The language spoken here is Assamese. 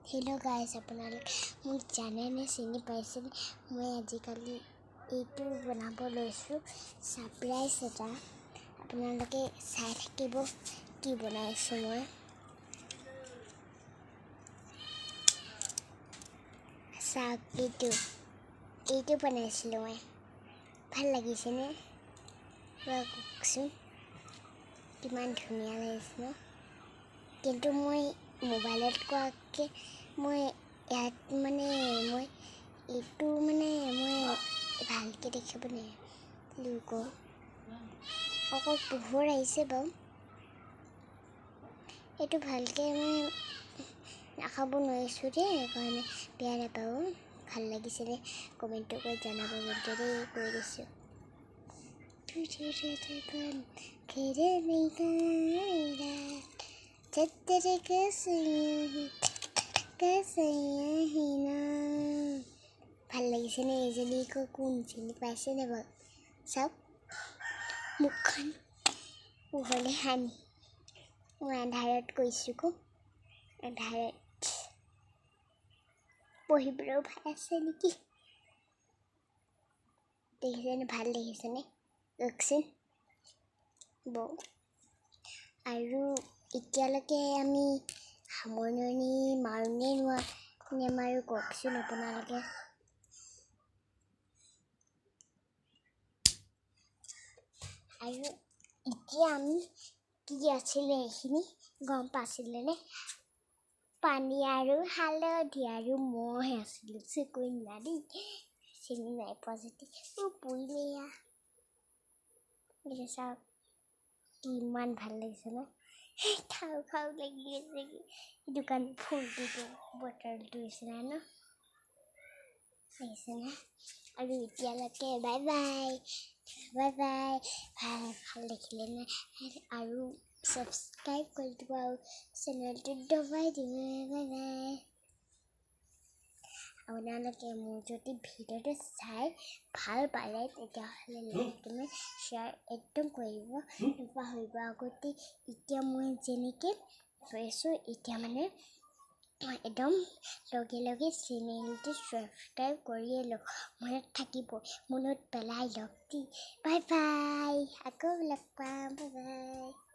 হেল্ল' গাইজ, আপোনালোকে মোক জানেনে, চিনি পাইছেনে? মই আজিকালি এইটো বনাব লৈছোঁ, ছাৰপ্ৰাইজ এটা। আপোনালোকে চাই থাকিব কি বনাইছোঁ মই। চাওক, এইটো বনাইছিলোঁ মই। ভাল লাগিছেনে বাৰু কওকচোন? কিমান ধুনীয়া লাগিছে ন? কিন্তু মই মোবাইলত কোৱাকৈ মই ইয়াত মানে মই এইটো মানে মই ভালকৈ দেখিব নোৱাৰিলোঁ আকৌ। অকল পোহৰ আহিছে বাৰু। এইটো ভালকৈ মই দেখাব নোৱাৰিছোঁ দেই, সেইকাৰণে বেয়া নাপাব। ভাল লাগিছেনে কমেণ্টটো কৰি জনাব কিন্তু দেই, কৈ দিছোঁ। ভাল লাগিছেনে? এইজনী কোন চিনি পাইছেনে বাৰু? চাওক, মুখখন পোহৰলৈ আনি মই আন্ধাৰত কৰিছোঁ আকৌ। আন্ধাৰত পঢ়িবলৈও ভাল আছে নেকি? দেখিছেনে? ভাল দেখিছেনে কওকচোন বৌ? আৰু এতিয়ালৈকে আমি সামৰণি মাৰোঁনে নেমাৰোঁ কওকচোন আপোনালোকে? আৰু এতিয়া আমি কি আছিলে এইখিনি গম পাইছিলেনে? পানী আৰু হালধি আৰু মই আছিলোঁ চুকন্যা দেই। চিনি নাই পোৱা যদি পুৰিলে। এইটো চাওক, কিমান ভাল লাগিছে ন? খাওঁ খাওঁ লাগি গৈছে। দোকান ফুলটো বটলটো নিচিনা ন লাগিছেনে? আৰু এতিয়ালৈকে বাই বাই, বাই বাই। ভাল ভাল দেখিলেনে? আৰু ছাবস্ক্ৰাইব কৰি দিব আৰু চেনেলটো দবাই দিব। Bye bye. আপোনালোকে মোৰ যদি ভিডিঅ'টো চাই ভাল পালে, তেতিয়াহ'লে লাইক, কমেণ্ট, শ্বেয়াৰ একদম কৰিব নাপাহৰিব। আগতে এতিয়া মই যেনেকৈ কৈছোঁ, এতিয়া মানে একদম লগে লগে চেনেলটো ছাবস্ক্ৰাইব কৰিয়ে লওক। মনত থাকিব, মনত পেলাই লওক দেই। বাই বাই, আকৌ লগ পাম। Bye bye.